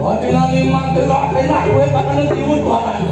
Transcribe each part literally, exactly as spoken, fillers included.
Pati nang iman tela enak gue tak kena tiwut barang.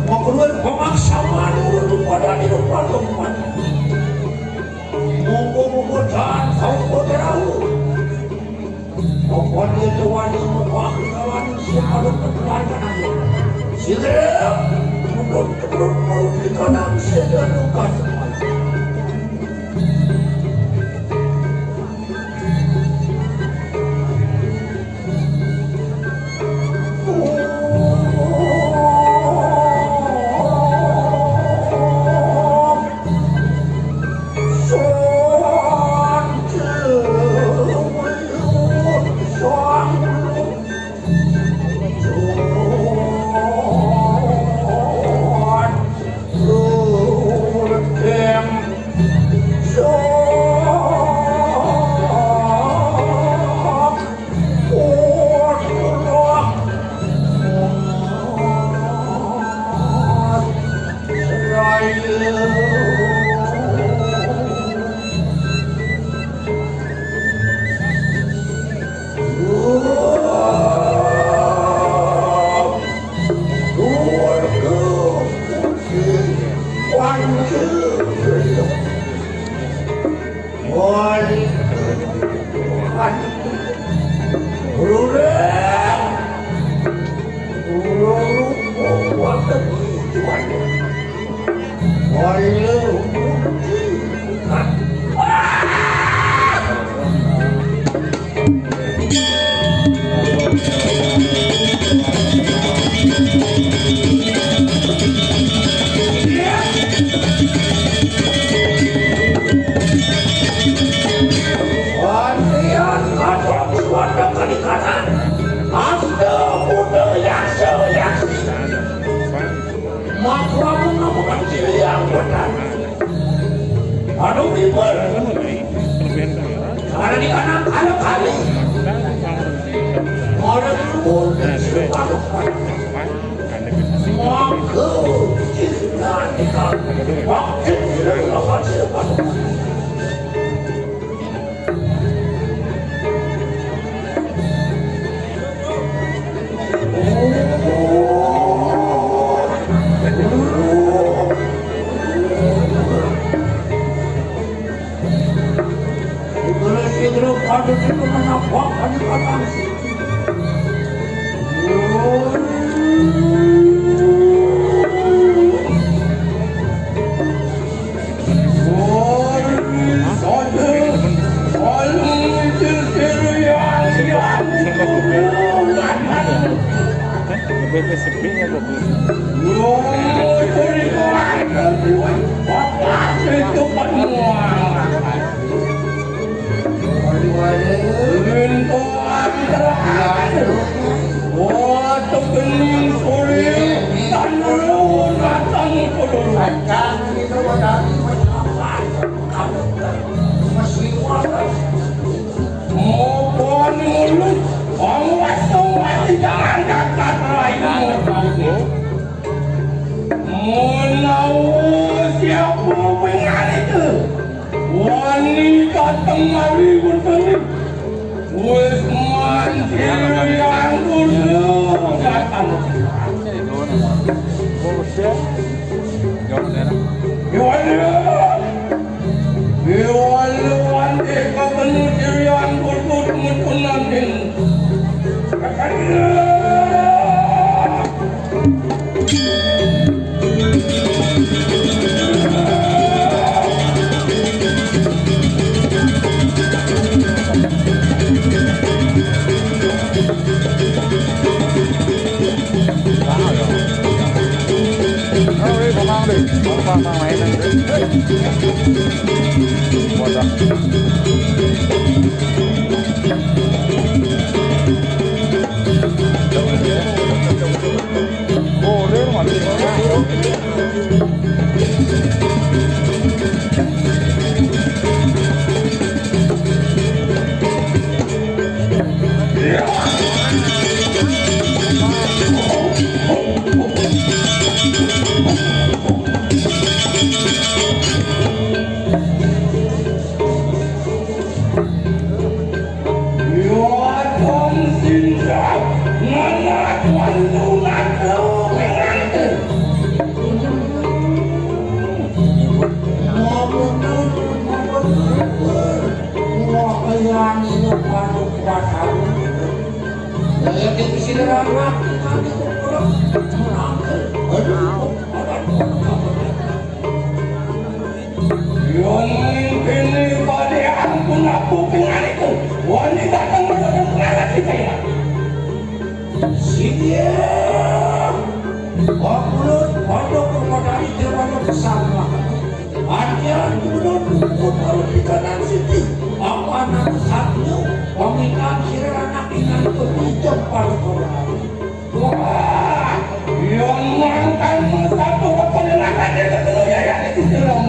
Makeluar pemaksaman urut pada di depan tempat. Monggo-monggo dan kau berau. Pokoknya tuan itu wah lawan siapa ketuan kan aku. Sila untuk turun mau di kandang sila luka. Makwamu ngamukan siliang benar. Anu bibel. Karena di kanan ada kali. Ada bibel. Maka cinta nikah. Waktu tidak dapat sepatu. Menawa siapa pengaruh itu? Wani dateng mari bertemu. Wis manjir yang dulu datang. Iwala, iwala, wani ketemu dirian bertemu nanti. Apa, apa, mainan, Bro? Wadah. Boleh, mati. Yon kene pada ampun aku pinganiku. Wani datang pada pengalat kita ya. Sidia. Pakulut pada permadani dewanya bersama. Anyan kudu kudu kalau kita nang siti. Apa nang satu pamikiran sira anak inang itu hijau pada korang. Wah, yang mantan satu penyerangan dia ketemu ya, ya, itu dalam.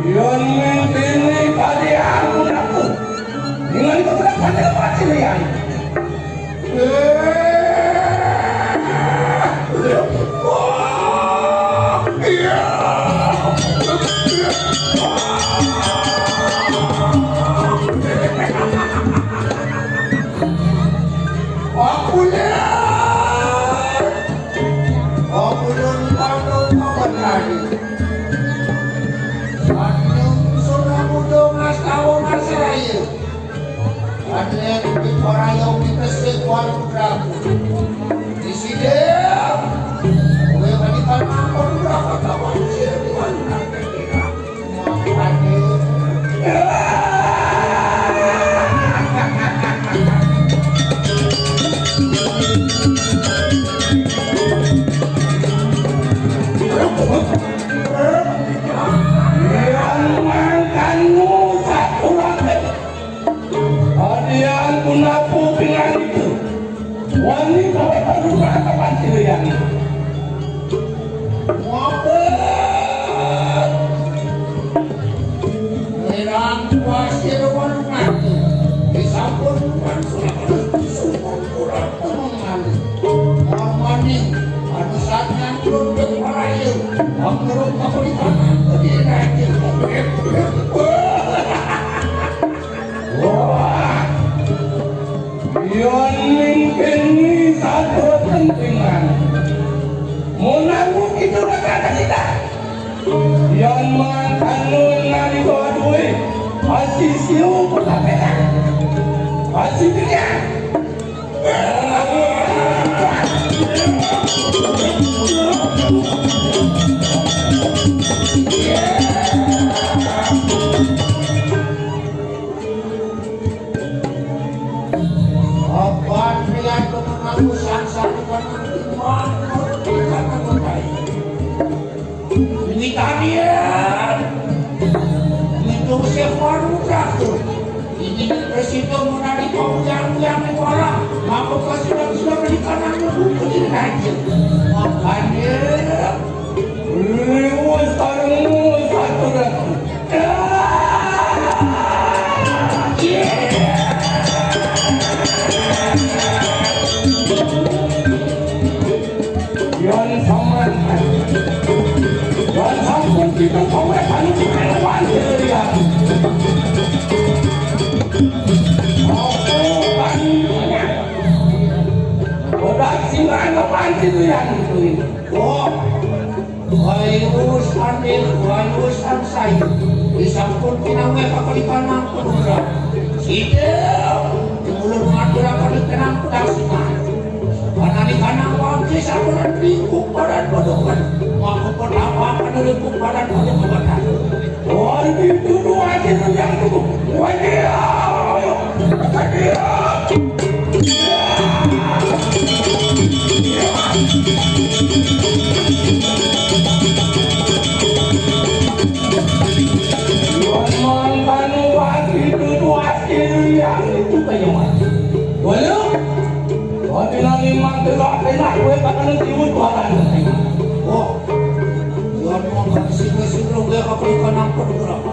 Yon mintini pada aku nak. Dengan itu berapa dapat pilihan? Aku lihat. Aku lihat. Anu, sudah muda mas tahu mas saya. Ada yang di Parayau di Pesek Walu Draku. Di sini. Gue bagi tanah Walu Draku, tahu di sini di Walu Draku. Adian kunapu pinangiku. Wani kawé paduka kapan sirian. Wapet. Merang pasir warung mati. Disampun langsung sumpung kurang temengan. Mamani, anu sanyan turun ke paraya. Mangurung apa di tanah, di raja. Wah. Yon mimpin ni satu pentingan. Mun aku itu kata kita. Yon mangan anu ngari bawa duit. Pasti siu kota petak. Pasti dia. Apan pilihan ko mengaku sang satu kan iman. Ini tadi ya. Itu siapa udah tuh? Ini presiden mau nari kau yang yang orang. Maka pas sudah sudah beli kanan buku di raja. Makanya. Lewat sana, lewat sana. Yan saman. Yan sampun kita kawé anu kawé ya. Apa kan? Udah singan apaan itu yang itu? Oh. Wayusan, wayusan saya. Disampun pinanggih kakalikan ampun ulah. Sida, ulun ngaturaken kenang pedasikan. Panalikan awake sampun ringkuk badan padukan. Maka pertama akan ringkuk badan padukan. Wah, itu tuh aja tuh yang tuh. Wah, dia. Wah, dia. Waduh, waduh, nanti lah enak gue bakalan tiwut tuaran. Wah, jangan mau kasih gue sih, bro, gue apa ikan apa berapa?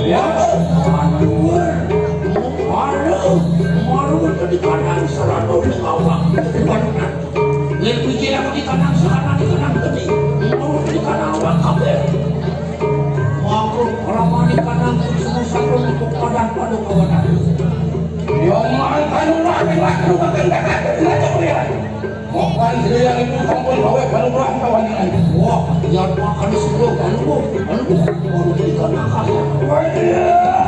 Ya, aduh, aduh, aduh, itu di kanan, seradu di bawah, itu di kanan. Yang biji yang di kanan, sana di kanan, tadi. Mau di kanan, awak kabeh. Aku, orang mana kanan, semua satu, untuk padan, pada kawanan. Ya, mantan, orang, orang, orang, orang, orang, orang, orang, orang, Makan siang itu sampun gawe baru murah kawan ini. Wah, yang makan sudah baru, baru, baru kita makan. Wah, iya.